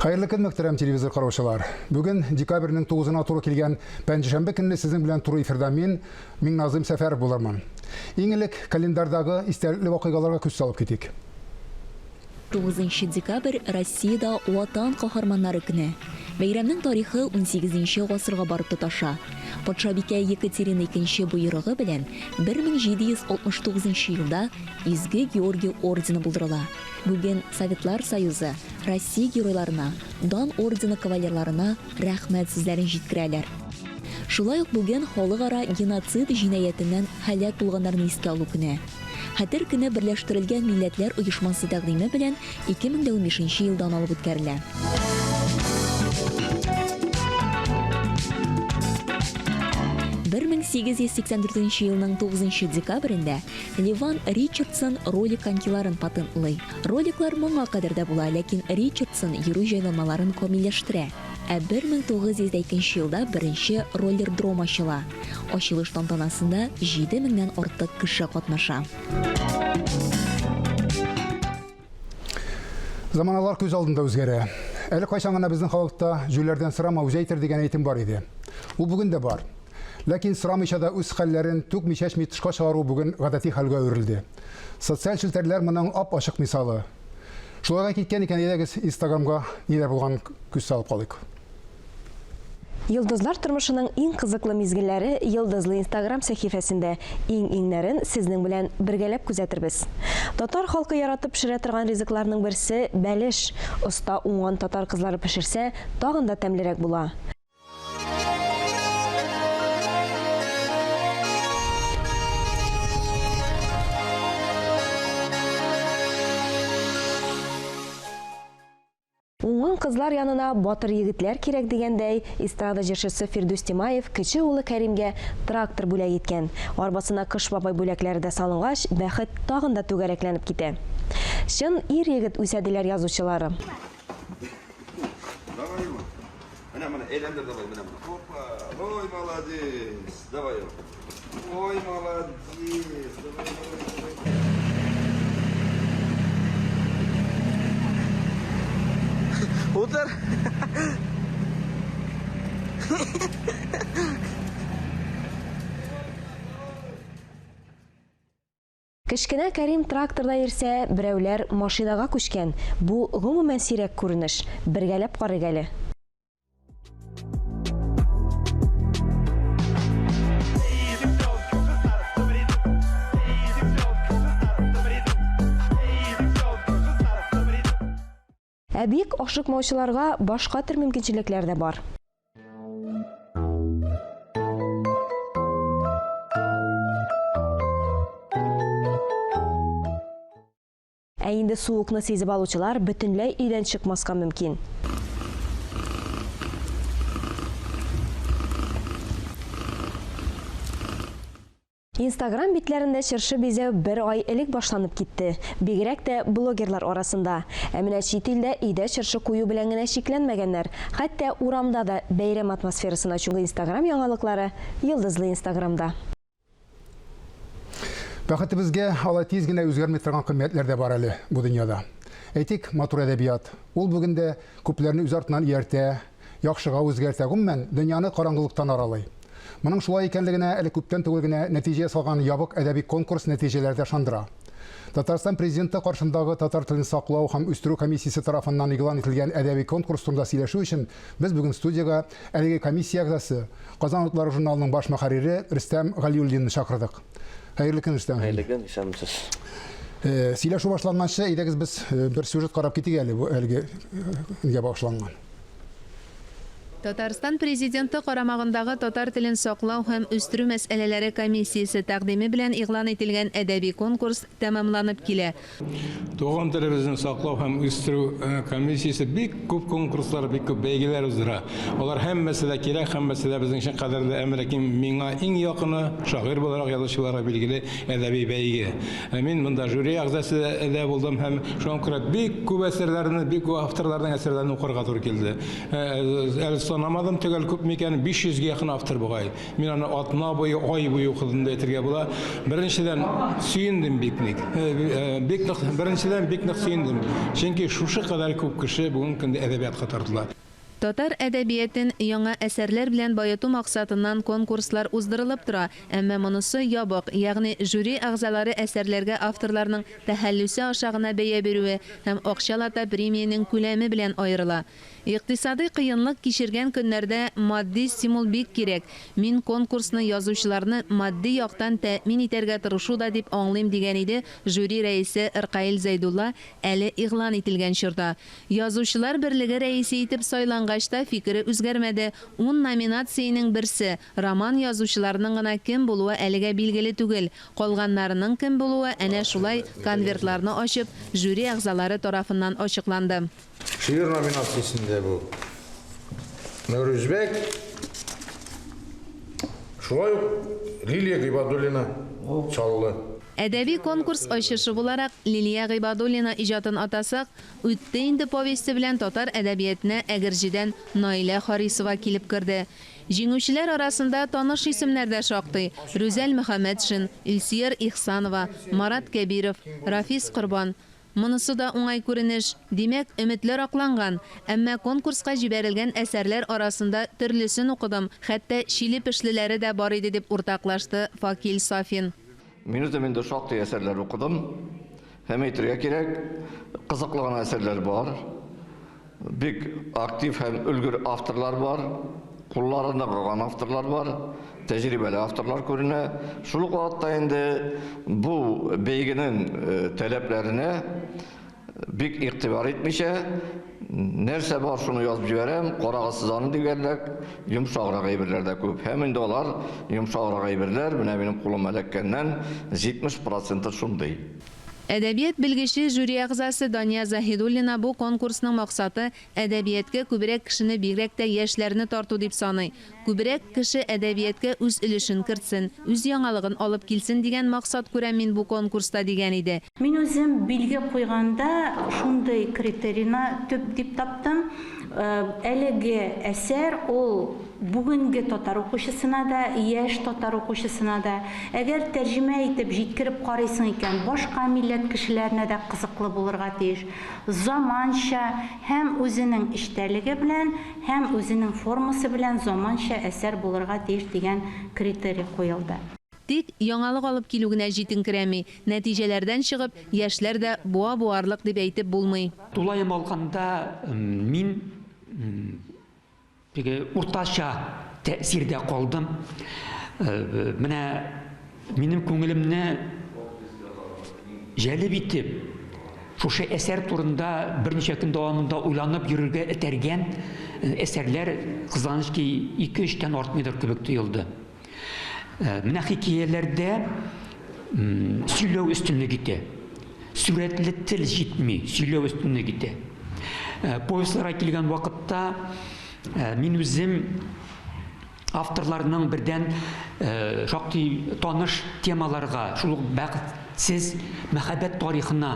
Хәерле көн, мөхтәрәм телевизор караучылар. Бүген декабрьнең 9-на туры килгән пәнҗешәмбе көнне сезнең белән туры эфирда мин, Миңназыйм Сәфәров булырмын. Иң элек календарьдагы истәлекле вакыйгаларга күз салып китик. 9 декабрь Россиядә Ватан каһарманнары көне. Бәйрәмнең тарихы унсигезенче гасырга барып тоташа. Патшабикә Екатерина Икенче боерыгы белән 1769 елда Изге Георгий ордены булдырыла. Бүген Советлар Союзы, Россия геройларына, Дан ордены кавалерларына рәхмәт сүзләрен җиткерәләр. Шулай ук бүген Халыкара геноцид җинаятеннән һәлак булганнарны искә алу көне. Хәтер көне Берләштерелгән Милләтләр Оешмасы тәкъдиме белән 2015 нче елдан алып үткәрелә. 1884 елның 9 декабрендә Ливан Ричардсон ролик конькиларын патентлый. Роликлар моңа кадәр дә була, ләкин Ричардсон йөрү җайланмаларын камилләштерә. Ә 1902 елда беренче роллердром ачыла. Ачылыш тантанасында 7 меңнән артык кеше катнаша. Заманалар күз алдында үзгәрә. Әле кайчан гына безнең халыкта җүләрдән сорама, үзе әйтер дигән әйтем бар иде. Ул бүген дә бар. Ләкин сорамыйча да үз хәлләрен түкми-чәчми тышка чыгару бүген гадәти хәлгә әверелде. Социаль челтәрләр моның ап-ачык мисалы. Шулайга киткән икән, әйдәгез, Инстаграмга ниләр булганын күз салып калыйк. Йолдызлар тормышының иң кызыклы мизгелләре Йолдызлы Инстаграм сәхифәсендә. Иң-иңнәрен сезнең белән бергәләп күзәтербез. Татар халкы яратып пешерә торган ризыкларның берсе, бәлеш. Оста, уңган татар кызлары пешерсә, тагын да тәмлерәк була. Уңган кызлар янына батыр егетләр кирәк дигәндәй, эстрада җырчысы Фирдүс Тимаев кече улы Кәримгә трактор бүләк иткән. Арбасына Кыш бабай бүләкләре дә салынгач, бәхет тагын да түгәрәкләнеп китә. Чын ир-егет үсә диләр язучылары. Давай, Иван. Менә моны әйләндер давай, менә моны. Опа! Ой, молодец! Давай, Иван. Ой, молодец! Давай, давай, давай. Утыр. Кечкенә Кәрим тракторда йөрсә, берәүләр машинага күчкән. Бу, гомумән, сирәк күренеш. Бергәләп карыйк әле. Ә бик ашыкмаучыларга башка төр мөмкинчелекләр дә бар. Ә инде суыкны сизеп алучылар бөтенләй өйдән чыкмаска мөмкин. Инстаграм битләрендә чыршы бизәү бер ай элек башланып китте. Бигрәк тә блогерлар арасында. Ә менә чит илдә өйдә чыршы кую белән генә чикләнмәгәннәр. Хәтта урамда да бәйрәм атмосферасын ачу Инстаграм яңалыклары Йолдызлы Инстаграмда. Бәхетебезгә, алай тиз генә үзгәрми торган кыйммәтләр дә бар әле бу дөньяда. Әйтик, матур әдәбият. Ул бүген дә күпләрне үз артыннан ияртә, яхшыга үзгәртә, гомумән, дөньяны караңгылыктан аралый. Моның шулай икәнлегенә әле күптән түгел генә нәтиҗә ясалган ябык әдәби конкурс нәтиҗәләре дә ышандыра. Татарстан Президенты каршындагы татар телен саклау һәм үстерү комиссиясе тарафыннан игълан ителгән әдәби конкурс турында сөйләшү өчен без бүген студиягә әлеге комиссия әгъзасы, Казан утлары журналының баш мөхәррире Рөстәм Галиуллинны чакырдык. Хәерле көн, Рөстәм. Хәерле көн, исәнмесез. Сөйләшү башланганчы, әйдәгез без бер сюжет карап китик әле бу әлеге көнгә багышланган. Татарстан Президенты карамагындагы татар телен саклау һәм үстерү мәсьәләләре комиссиясе тәкъдиме белән игълан ителгән әдәби конкурс тәмамланып килә. Туган телебезне саклау һәм үстерү комиссиясе бик күп конкурслар, бик күп бәйгеләр уздыра. Алар һәммәсе дә кирәк, һәммәсе дә безнең өчен кадерле. Әмма ләкин миңа иң якыны, шагыйрь буларак, язучы буларак билгеле, әдәби бәйге. Мин монда жюри әгъзасы дә булдым һәм шуңа күрә бик күп әсәрләрне, бик күп авторларның әсәрләрен укырга туры килде. Әле Санамадым төгәл күпме икәнен, 500 гә якын автор бугай. Мин аны атна буе, ай буе укыдым дип әйтергә була. Беренчедән, сөендем бик нык. Бик нык, беренчедән, бик нык сөендем. Чөнки шушы кадәр күп кеше бүгенге көндә әдәбиятка тартыла. Татар әдәбиятен яңа әсәрләр белән баету максатыннан конкурслар уздырылып тора, әмма монысы ябык, ягъни жюри әгъзалары әсәрләргә авторларның тәхәллүсе аша гына бәя бирүе һәм акчалата премиянең күләме белән аерыла. Икътисадый кыенлык кичергән көннәрдә матди стимул бик кирәк. Мин конкурсны язучыларны матди яктан тәэмин итәргә тырышу да дип аңлыйм, дигән иде жюри рәисе Ркаил Зәйдулла әле игълан ителгән чорда. Язучылар берлеге рәисе итеп сайлангач та фикере үзгәрмәде, ун номинациянең берсе, роман язучыларның гына кем булуы әлегә билгеле түгел. Калганнарының кем булуы әнә шулай конвертларны ачып, жюри әгъзалары тарафыннан ачыкланды. Шигырь номинациясендә бу Нәүрүзбәк, шулай ук Лилия Гыйбадуллина, Чаллы. Әдәби конкурс ачышы буларак, Лилия Гыйбадуллина иҗатын атасак, Үтте инде повесте белән татар әдәбиятенә Әгерҗедән Наилә Харисова килеп керде. Җиңүчеләр арасында таныш исемнәр дә шактый, Рүзәл Мөхәммәтшин, Илсөяр Ихсанова, Марат Кәбиров, Рафис Корбан. Монысы да уңай күренеш. Димәк, өметләр акланган. Әмма конкурска җибәрелгән әсәрләр арасында төрлесен укыдым, хәтта чиле-пешлеләре дә бар иде, дип уртаклашты Факил Сафин. Мин үзем инде шактый әсәрләр укыдым. Һәм әйтергә кирәк, кызыклы гына әсәрләр бар. Бик актив һәм өлгер авторлар бар, куллары ныгыган авторлар бар, тәҗрибәле авторлар күренә. Шул ук вакытта инде бу бәйгенең э, таләпләренә бик игътибар итмичә, нәрсә бар шуны язып җибәрәм, карагыз сез аны дигәнрәк йомшаграк әйберләр дә күп. Һәм инде алар йомшаграк әйберләр, менә минем кулыма эләккәннән 70 проценты шундый. Әдәбият белгече, жюри әгъзасы Дания Заһидуллина бу конкурсның максаты, әдәбияткә күбрәк кешене, бигрәк тә яшьләрне тарту дип саный. Күбрәк кеше әдәбияткә үз өлешен кертсен, үз яңалыгын алып килсен дигән максат күрәм мин бу конкурста, дигән иде. Мин үзем билге куйганда шундый критерийны төп дип таптым, әлеге әсәр ул Бүгенге татар укучысына да, яшь татар укучысына да, әгәр тәрҗемә итеп җиткереп карыйсың икән, башка милләт кешеләренә дә кызыклы булырга тиеш. Заманча һәм үзенең эчтәлеге белән, һәм үзенең формасы белән заманча әсәр булырга тиеш дигән критерий куелды. Тик яңалык алып килү генә җитенкерәми. Нәтиҗәләрдән чыгып, яшьләр дә буа буарлык дип әйтеп булмый. Тулаем алганда, мин Теге уртача тәэсирдә калдым. Менә минем күңелемне җәлеп итеп, шушы әсәр турында берничә көн дәвамында уйланып йөрергә этәргән әсәрләр, кызганыч ки, ике-өчтән артмыйдыр кебек тоелды. Менә хикәяләрдә сөйләү өстенлек итә. Сурәтле тел җитми, сөйләү өстенлек итә. Повестьларга килгән вакытта мин үзем авторларның бердән шактый таныш темаларга, шул ук бәхетсез мәхәббәт тарихына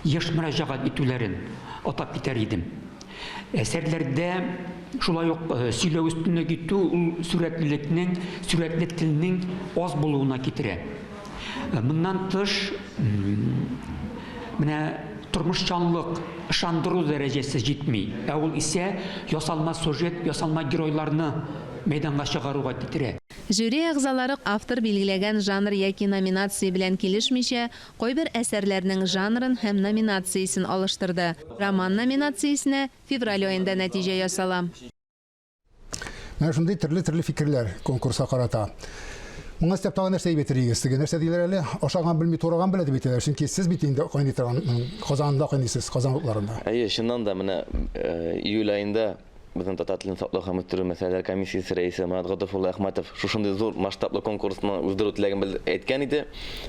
еш мөрәҗәгать итүләрен атап китәр идем. Әсәрләрдә шулай ук сөйләү өстенлек итү ул сурәтлелекнең, сурәтле телнең аз булуына китерә. Моннан тыш, менә тормышчанлык, ышандыру дәрәҗәсе җитми. Ә ул исә ясалма сюжет, ясалма геройларны мәйданга чыгаруга китерә. Жюри әгъзалары автор билгеләгән жанр яки номинация белән килешмичә, кайбер әсәрләрнең жанрын һәм номинациясен алыштырды. Роман номинациясенә февраль аенда нәтиҗә ясала. Менә шундый төрле-төрле фикерләр конкурска карата. Моңа өстәп тагын нәрсә әйтеп әйтер Теге нәрсә диләр әле? Ашаган белми, тураган белә дип әйтәләр. Чөнки сез бит инде кайный торган Казанда кайныйсыз, Казан утларында. Әйе, чыннан да менә э, июль аенда безнең татар телен саклау һәм үстерү мәсьәләләре комиссиясе рәисе Марат Готыф улы Әхмәтов шушындый зур масштаблы конкурсны уздыру теләген әйткән иде.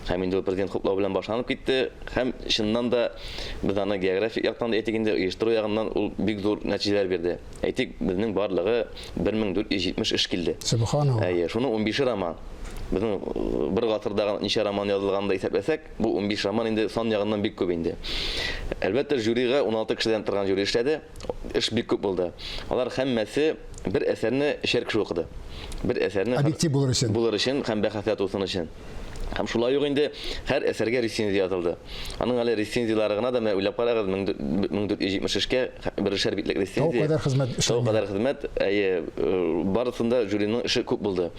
Һәм инде ул президент хуплавы белән башланып китте. Һәм чыннан да без аны географик яктан да әйтик инде, оештыру ягыннан ул бик зур нәтиҗәләр бирде. Әйтик, безнең барлыгы 1470 эш килде. Сөбханалла. Әйе, шуның унбише роман. Безнең бер гасырда ничә роман язылганын да исәпләсәк, бу 15 роман инде сан ягыннан бик күп инде. Әлбәттә, жюрига 16 кешедән торган жюри эшләде. Эш бик күп булды. Алар һәммәсе бер әсәрне өчәр кеше укыды. Бер әсәрне объектив булыр өчен. Булыр өчен һәм бәхәсләр тусын өчен. Һәм шулай ук инде һәр әсәргә рецензия язылды. Аның әле рецензияләре гына да менә уйлап карагыз, 1470 эшкә берешәр битлек рецензия. Тау кадәр хезмәт эшләнгән. Тау кадәр хезмәт, әйе, барысында жюриның эше күп булды.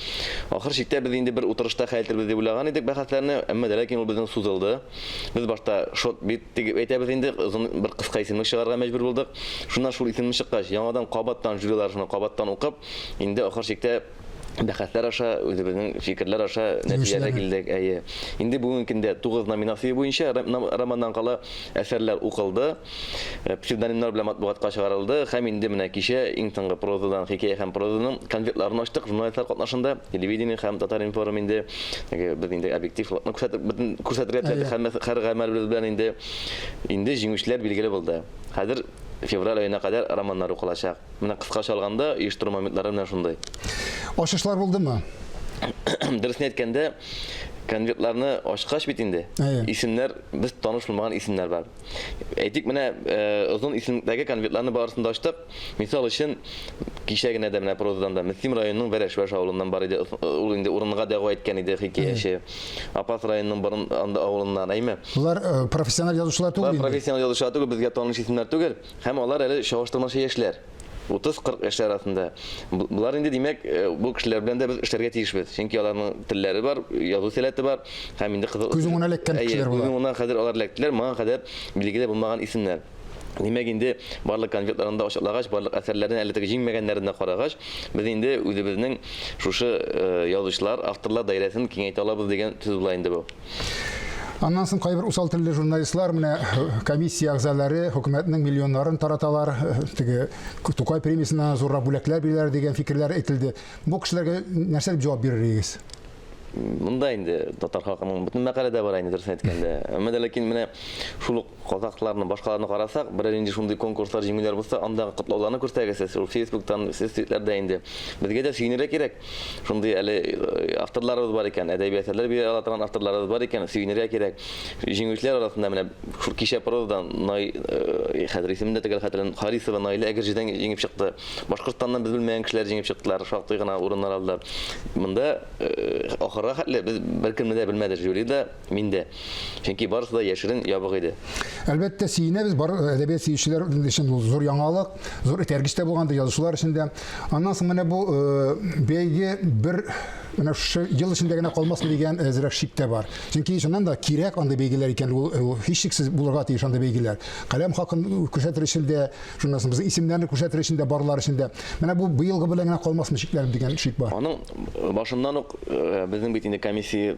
Ахыр чиктә без инде бер утырышта хәл итербез дип уйлаган идек бәхәсләрне, әмма дә ләкин ул безнең сузылды. Без башта шот бит дип әйтәбез инде, озын бер кыска исемлек чыгарырга мәҗбүр булдык. Шуннан шул исемлек чыккач, яңадан кабаттан жюрилар шуны кабаттан укып, инде ахыр чиктә бәхәсләр аша, үзебезнең фикерләр аша нәтиҗәгә килдек. Әйе. Инде бүгенге көндә 9 номинация буенча романнан кала әсәрләр укылды, э, псевдонимнар белән матбугатка чыгарылды һәм инде менә кичә иң соңгы прозадан хикәя һәм прозаның конвертларын ачтык журналистлар катнашында, телевидение һәм Татар-информ инде без инде объективлыкны күрсәтеп бөтен күрсәтергә теләдек һәм һәр гамәлебез белән инде инде җиңүчеләр билгеле булды. Хәзер февраль аена кадәр романнар укылачак. Менә кыскача алганда, оештыру моментлары менә шундый. Ачышлар булдымы? Дөресен әйткәндә, конвертларны ачкач бит инде, исемнәр, без таныш булмаган исемнәр бар. Әйтик, менә э, озын исемлектәге конвертларны барысын да ачтык. Мисал өчен, кичә генә дә менә прозадан да Мөслим районының Вәрәшвәш авылыннан бар иде. Ул инде урынга дәгъва иткән иде хикәяче. Апас районының борын анда авылыннан, әйме? Болар э, профессиональ язучылар түгел инде. Профессиональ язучылар түгел, безгә таныш исемнәр түгел. Һәм алар әле чагыштырмача яшьләр. 30-40 яшьләр арасында. Болар инде, димәк, э, бу кешеләр белән дә без эшләргә тиешбез. Чөнки аларның телләре бар, язу сәләте бар һәм инде кызыл Күз уңына эләккән кешеләр була. Күз уңына хәзер алар эләктеләр, моңа кадәр билгеле булмаган исемнәр. Димәк, инде барлык конвертларын да ачыклагач, барлык әсәрләрен әле теге җиңмәгәннәрен дә карагач, без инде үзебезнең шушы э, язучылар, авторлар даирәсен киңәйтә алабыз дигән сүз була инде бу. Аннан соң кайбер усал телле журналистлар менә комиссия әгъзалары хөкүмәтнең миллионнарын тараталар, теге Тукай премиясеннән зуррак бүләкләр бирәләр дигән фикерләр әйтелде. Бу кешеләргә нәрсә дип җавап бирер идегез? Монда инде татар халкының бөтен мәкалә дә бар инде дөресен әйткәндә. Әмма дә ләкин менә шул ук казахларны, башкаларны карасак, берәр инде шундый конкурслар, җиңүләр булса, андагы котлауларны күрсәгез сез, шул Фейсбуктан, соцсетьләрдә инде. Безгә дә сөенергә кирәк. Шундый әле э, авторларыбыз бар икән, әдәби әсәрләр бирә ала торган авторларыбыз бар икән, сөенергә кирәк. Җиңүчеләр арасында менә шул кичә прозадан Най, э, хәзер исемен дә төгәл хәтерләмим, Харисова Наилә Әгерҗедән җиңеп чыкты. Башкортстаннан без белмәгән кешеләр җиңеп чыктылар, шактый гына урыннар алдылар. Монда э, ахырга хәтле без беркемне дә белмәдек, жюри да, Мин дә. Чөнки барысы да яшерен, ябык иде. Әлбәттә, сөенәбез, бар әдәбият сөючеләр өчен ул зур яңалык, зур этәргеч тә булгандыр язучылар өчен дә. Аннан соң менә бу бәйге бер менә шушы ел эчендә генә калмасмы дигән әзрәк шик тә бар. Чөнки чыннан да кирәк андый бәйгеләр икән, ул һичшиксез булырга тиеш андый бәйгеләр. Каләм хакын күрсәтер өчен дә, шуннан соң безнең исемнәрне күрсәтер өчен дә, барлар өчен дә. Менә бу быелгы белән генә калмасмы шикләнеп дигән шик бар. Аның башыннан ук безнең бит инде комиссия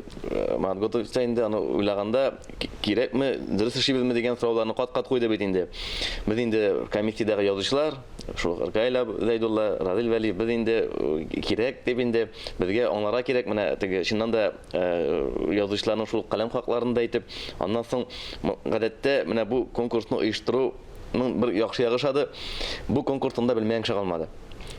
Марат Готович та инде аны уйлаганда кирәкме, дөрес эшлибезме дигән сорауларны кат-кат куйды бит инде. Без инде комиссиядәге язучылар, шул Ркаил Зәйдулла, Разил Вәлиев, без инде кирәк дип инде безгә аңларга кирәк менә теге чыннан да язучыларның шул каләм хакларын да әйтеп, аннан соң гадәттә менә бу конкурсны оештыруның бер яхшы ягы ошады. Бу конкурсында белмәгән кеше калмады.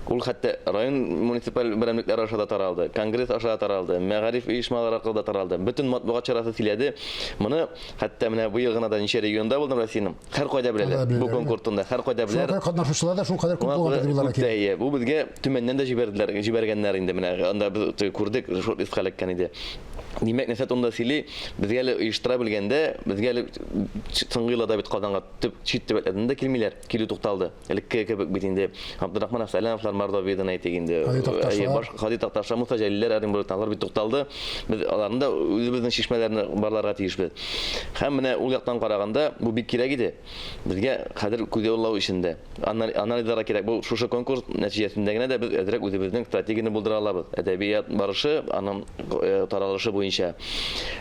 Ул хәтта район муниципаль берәмлекләре аша да таралды, конгресс аша да таралды, мәгариф оешмалары аркылы да таралды. Бөтен матбугат чарасы сөйләде. Моны хәтта менә быел гына да ничә регионда булдым Россиянең, һәркайда беләләр. Бу конкурс турында һәркайда беләләр. Шуңа катнашучылар да шулкадәр күп булган дип уйларга кирәк. Әйе, бу безгә Төмәннән дә җибәрделәр, җибәргәннәр инде менә. Анда без күрдек, шорт-листка эләккән иде. Димәк, нәрсә турында сөйли? Безгә әле оештыра белгәндә, безгә әле соңгы елларда бит Казанга төп чит төбәкләрдән дә килмиләр. Килү тукталды. Элекке кебек бит инде Абдурахман Әфсәләновлар Мордовиядән әйтик инде. Һади Такташлар. Баш Һади Такташлар, Муса Җәлилләр Оренбургтан, алар бит тукталды. Без аларны да үзебезнең чишмәләрне барларга тиешбез. Һәм менә ул яктан караганда бу бик кирәк иде. Безгә хәзер күзаллау өчен дә анализларга кирәк. Бу шушы конкурс нәтиҗәсендә генә дә без әзрәк үзебезнең стратегияне булдыра алабыз. Әдәбият барышы, аның э, таралышы буенча.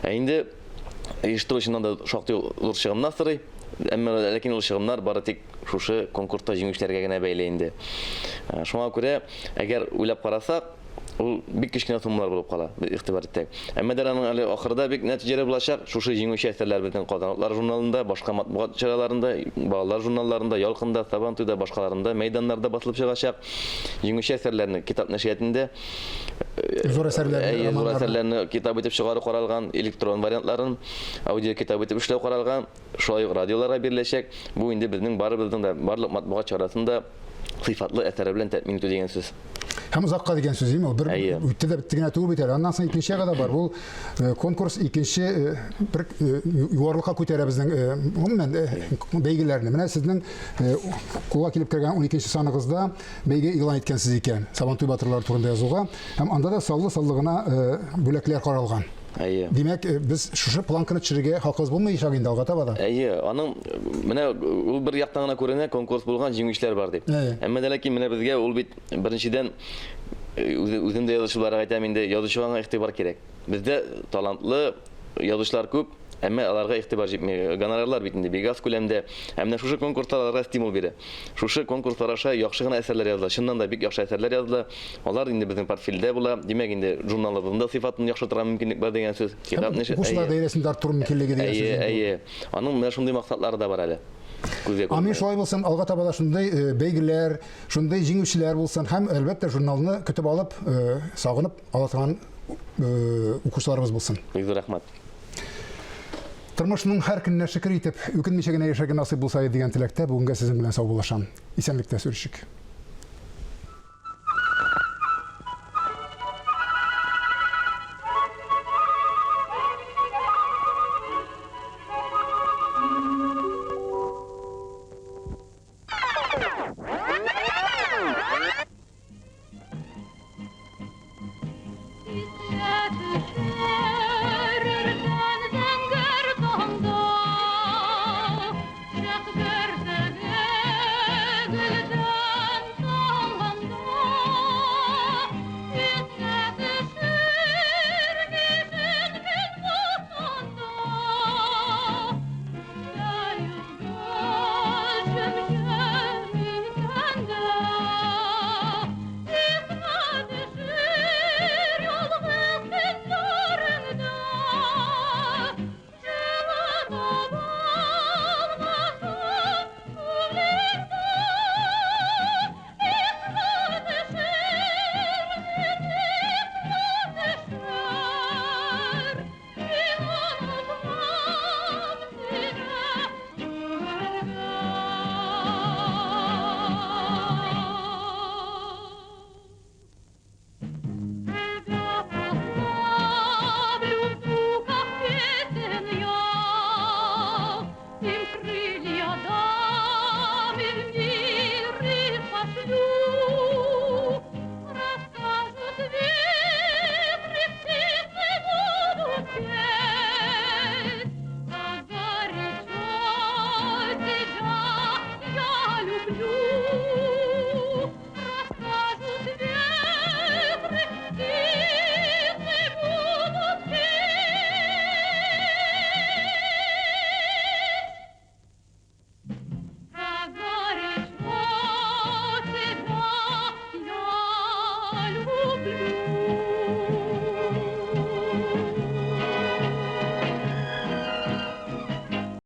Ә инде оештыру чыннан да шактый зур чыгымнар сорый. Әмма ләкин ул чыгымнар бары тик шушы конкурста җиңүчеләргә генә бәйле инде. Э, шуңа күрә, әгәр уйлап карасак, Ул бик кечкенә суммалар булып кала, без игътибар итсәк. Әмма дә аның әле ахырда бик нәтиҗәле булачак. Шушы җиңүче әсәрләр безнең Казан утлары журналында, башка матбугат чараларында, балалар журналларында, Ялкында, Сабантуйда, башкаларында, мәйданнарда басылып чыгачак. Җиңүче әсәрләрне китап нәшриятында Зур әсәрләрне, Әйе, зур романнарны. әсәрләрне китап итеп чыгару каралган, электрон вариантларын аудиокитап итеп эшләү каралган. Шулай ук радиоларга биреләчәк. Бу инде безнең барыбызның да, барлык матбугат чарасын да сыйфатлы әсәре белән тәэмин итү дигән сүз. Һәм озакка дигән сүз, димме? Ул бер үтте дә бетте генә түгел бит әле. Аннан соң икенче ягы да бар. Ул э, конкурс икенче э, бер э, югарылыкка күтәрә безнең гомумән бәйгеләрне. Менә сезнең кулга килеп кергән 12 саныгызда бәйге игълан иткәнсез икән. Сабантуй батырлары турында язуга. Һәм анда да саллы-саллы гына бүләкләр каралган. Әйе. Димәк, э, без шушы планканы төшерергә хакыбыз булмаячак инде алга таба да. Әйе, аның э, менә ул бер яктан гына күренә, конкурс булган, җиңүчеләр бар дип. Әйе. Әмма дә ләкин менә безгә ул бит беренчедән э, үзем дә язучы буларак әйтәм инде, язучыга аңа игътибар кирәк. Бездә талантлы язучылар күп, әмма аларга игътибар җитми. Гонорарлар бит инде бик аз күләмдә. Ә менә шушы конкурслар аларга стимул бирә. Шушы конкурслар аша яхшы гына әсәрләр языла. Чыннан да бик яхшы әсәрләр языла. Алар инде безнең портфельдә була. Димәк, инде журналыбызның да сыйфатын яхшыртырга мөмкинлек бар дигән сүз. Китап нәшер. Укучылар даирәсен дә арттыру мөмкинлеге дигән сүз. Әйе, әйе. Аның менә шундый максатлары да бар әле. Күзгә күренә. Амин, шулай булсын. Алга таба да шундый э, бәйгеләр, шундый җиңүчеләр булсын һәм әлбәттә журналны көтеп алып, э, сагынып ала торган э, укучыларыбыз булсын. Бик зур рәхмәт. Тормышның һәр көненә шөкер итеп, үкенмичә генә яшәргә насыйп булса иде дигән теләктә бүгенгә сезнең белән саубуллашам. Исәнлектә сүрешик.